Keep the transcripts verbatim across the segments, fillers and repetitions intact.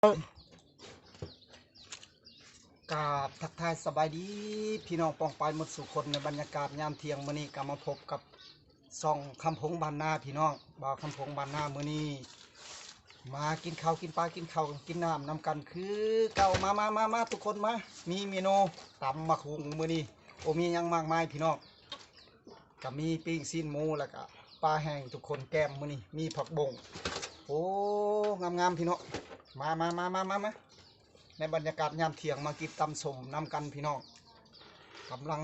กราบทักทายสบายดีพี่น้องป้องปายหมดสู่คนในบรรยากาศยามเที่ยงมื้อนี้ก็มาพบกับช่องคำพงบ้านนาพี่น้อง บ่าวคำพงบ้านนามื้อนี้มากินข้าวกินปลากินข้าวกินน้ำนำกันคือเก่า มามามามาทุกคนมา มีเมนูตำบักหุ่งมื้อนี้ โอ้มีหยังมากมายพี่น้อง ก็มีปิ้งซีนหมูแล้วก็ปลาแห้งทุกคนแกมมื้อนี้มีผักบง โอ้งามๆพี่น้อง มามามามามามาในบรรยากาศยามเที่ยงมากินตำส้มนำกันพี่น้อง กำลัง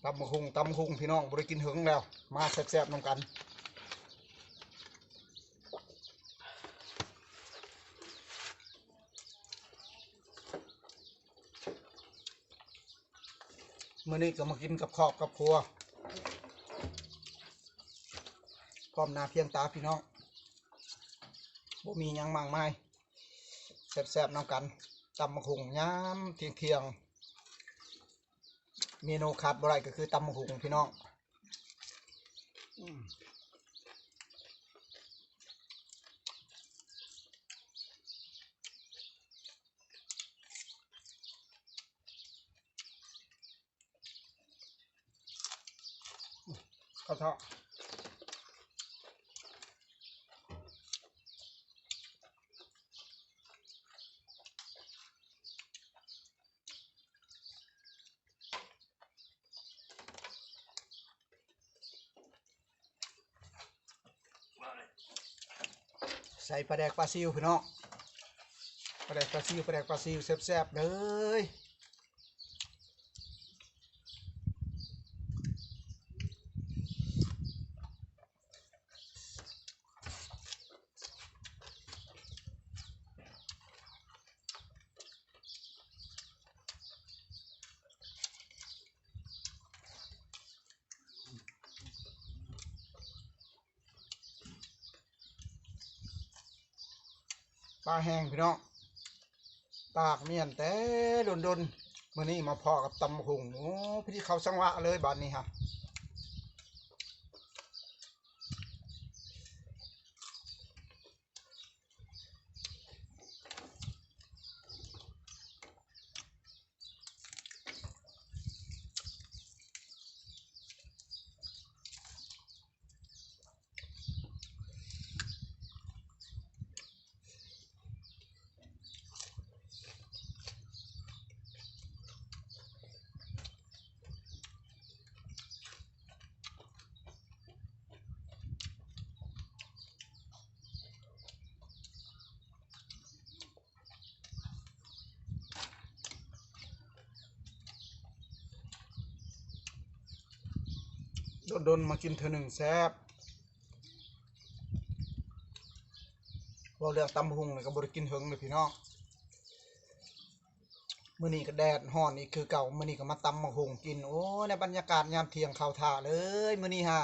ตำบักหุ่งตำบักหุ่งพี่น้องบ่ได้กินเหิงแล้ว มาแซ่บๆนำกัน มื้อนี้ก็มากินกับครอบกับครัว พร้อมหน้าเพียงตาพี่น้อง บ่มีหยังมากมาย แซ่บๆนำกัน ตำบักหุ่งยามเที่ยงๆ เมนูขาดบ่ได้ก็คือตำบักหุ่งพี่น้อง อืม ข้าวเถาะ ใส่ปลาแดกปลาซิวพี่น้อง ปลาแดกปลาซิว ปลาแดกปลาซิวแซ่บๆเลย ปลาแห้งพี่น้อง ปากเมียนแต่ดนๆ มื้อนี้มาพ้อกับตำบักหุ่ง โอ้ พี่เขาสังวะเลยบาดนี้ฮะ ดนๆมากินเทื่อหนึ่งแซ่บ เว้าเรื่องตำบักหุ่งนี่ก็บ่ได้กินเหิงเลยพี่น้อง มื้อนี้ก็แดดฮ้อนอีกคือเก่า มื้อนี้ก็มาตำบักหุ่งกิน โอ้ย ในบรรยากาศยามเที่ยงเข้าท่าเลย มื้อนี้ฮะ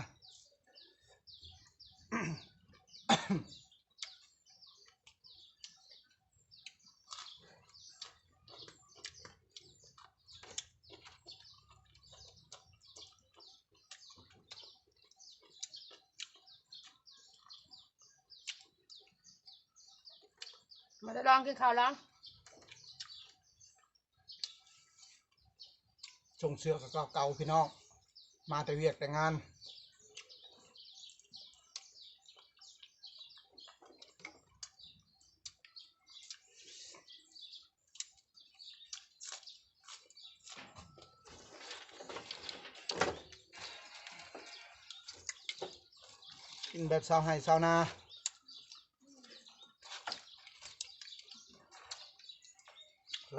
มาได้ลองกินข้าวลอง ส่งเสื้อกับเก่าๆพี่น้อง มาแต่เวียกแต่งาน กินแบบชาวไร่ชาวนา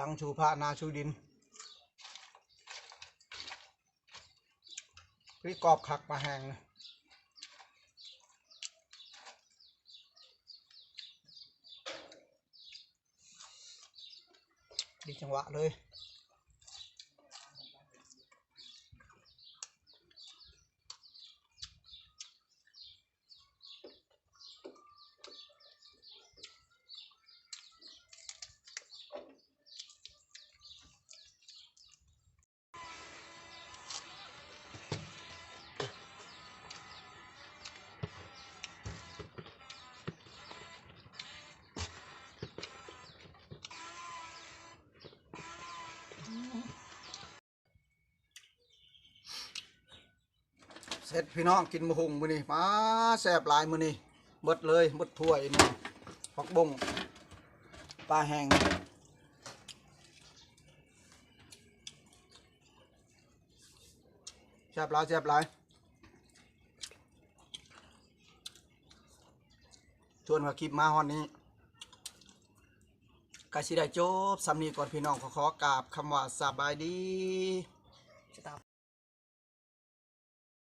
หลังชูพระนาชูดิน พี่กอบคักมาแหงนะ ดีจังหวะเลย เ เสร็จพี่น้องกินมะฮุงมื้อนี้มาแซ่บหลายมื้อนี้เบิดเลยเบิดถ้วยมื้อนี้ผักบงปลาแห้งแซ่บหลายแซ่บหลายชวนว่าคลิปมาฮอดนี้ก็สิได้จบสำนี้ก่อนพี่น้องขอขอกราบคำว่าสบายดี